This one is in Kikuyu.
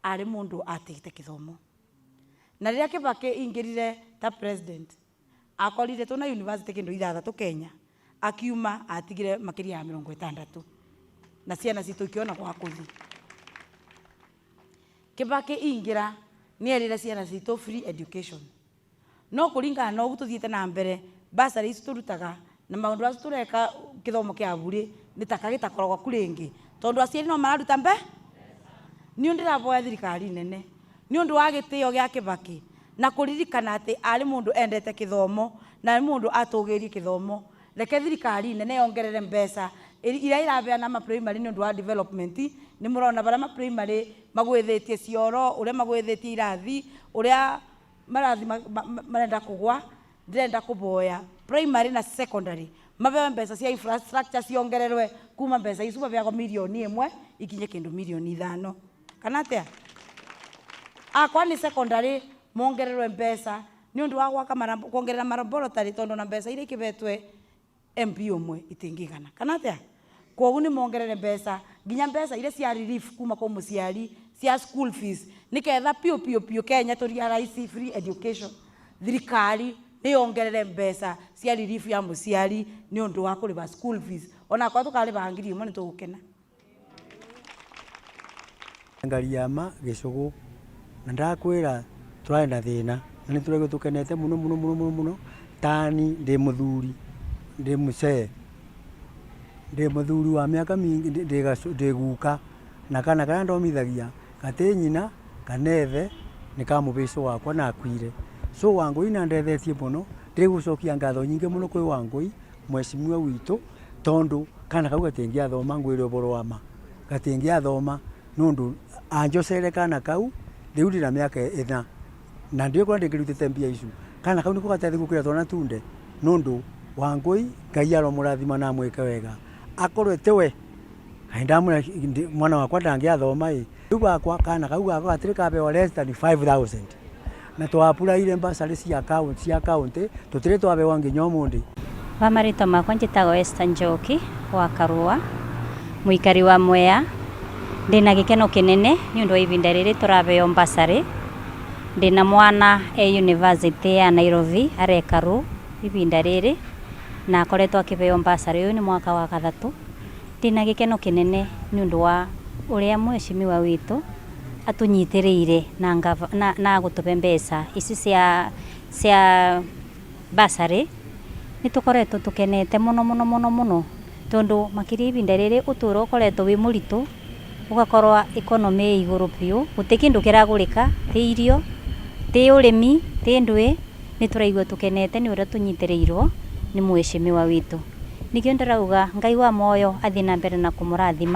Arĩ mũndũ atigĩte kĩthomo, na rĩrĩa Kibaki ingĩrire ta president, akorire tuna university kĩndũ 6 Kenya. Akiuma atigire makĩria ya 60 na ciana citũ ikiona gwa kũthi. Kibaki ingĩra nĩ erire ciana citũ free education, no kũringana na ũguo tũthiĩte na mbere, bursary ici tũrutaga na maũndũ acio tũreka, kĩthomo kĩa bure nĩ taka gĩtakoragwo ku rĩngĩ, tondũ aciari no mararuta mbe. Nĩ ndĩravoya thirikari nene nĩ ũndũ wa gĩtĩo gĩa Kibaki na kũririkana atĩ arĩ mũndũ endete kĩthomo na nĩ mũndũ atũgĩrie kĩthomo, reke thirikari nene yongerere mbeca iria irabeana ma primary nĩ ũndũ wa development. Nĩ mũrona barĩa ma primary magwĩthĩtie cioro, ũrĩa magwĩthĩtie irathi, ũrĩa marathi marenda kũgwa. Ndĩrenda kũboya primary na secondary mabewe mbeca cia infrastructure ciongererwe kuma mbeca icu babeagwo 1 mirioni ikinye kĩndũ 5 mirioni kana atĩa. Akwa nĩ secondary mongererwe mbeca nĩ ũndũ wa gwaka kuongerera malaboratory, tondũ na mbeca iria ikĩbetwe MP ũmwe itingĩigana kana atĩa. Kwoguo nĩ mongerere mbeca, nginya mbeca iria cia relief kuma kwa mũciari cia school fees, nĩketha piũ piũ piũ Kenya tũ realize free education. Thirikari nĩ yongerere mbeca cia relief ya mũciari nĩ ũndũ wa kũrĩha school fees. Ona akorwo tũkarĩha 1000 nĩ tũgũkena. Ngariama gĩcũgũ na ndakwĩra tũrarĩ na thĩna na nĩ tũraigua tũkenete mũno mũno mũno mũno mũno. Tani ndĩ mũthuri, ndĩ mũcee, ndĩ mũthuri wa mĩaka mingĩ, ndĩ guka, na kana karĩa ndomithagia gatĩ nyina kana ethe nĩ ka mũbĩcũ wakwa na akuire. So Wangũi na ndethetie mũno, ndĩgũcokia ngatho nyingĩ mũno kwĩ Wangũi mheshimiwa witũ, tondu kana kau gatingĩathoma. Ngwĩre ũhoro wa ma, gatingĩathoma nũndũ anjocere kana kau rĩu ndĩna mĩaka 4 na ndiũĩ kũrĩa ndĩngĩrutĩte mbia icu. Kana kau nĩko gatethi gũkĩra twana tunde nũndũ Wangũi. Ngai aromũrathima na amwĩke wega. Akorwo tiwe kaĩ ndamwĩra mwana wakwa ndangĩathoma ĩ. Rĩu bakwa kana kau gakwa gatirĩ kabewa less than 5000 na twapuraire bursary cia county tũtirĩ twabewa nginya ũmũthĩ. Wa marĩtwa makwa njĩtagwo Esther Njoki wa Karũa, mũikari wa Mwea. Ndĩna gĩkeno kĩnene nĩ ũndũ wa ihinda rĩrĩ tũrabeo bursary. Ndĩna mwana e university ya Nairobi, areka ru ihinda rĩrĩ, na akoretwo akĩheo bursary ũyũ nĩ mwaka wa gatatũ. Ndĩna gĩkeno kĩnene nĩ ũndũ wa ũrĩa mheshimiwa witũ atũnyitĩrĩire na, na gũtũhe mbeca ici cia bursary. Nĩ tũkoretwo tũkenete mũno mũno mũno mũno, tondũ makĩria ihinda rĩrĩ ũtũro ũkoretwo wĩ mũritũ, ũgakorwo economy ĩ igũrũ biũ, gũtĩ kĩndũ kĩragũrĩka, ti irio, ti ũrĩmi, ti ndwĩ. Nĩ tũraigua tũkenete nĩ ũrĩa tũnyitĩrĩirwo nĩ mheshimiwa witũ. Nĩkĩo ndĩrauga Ngai wa moyo athiĩ na mbere na kũmũrathima.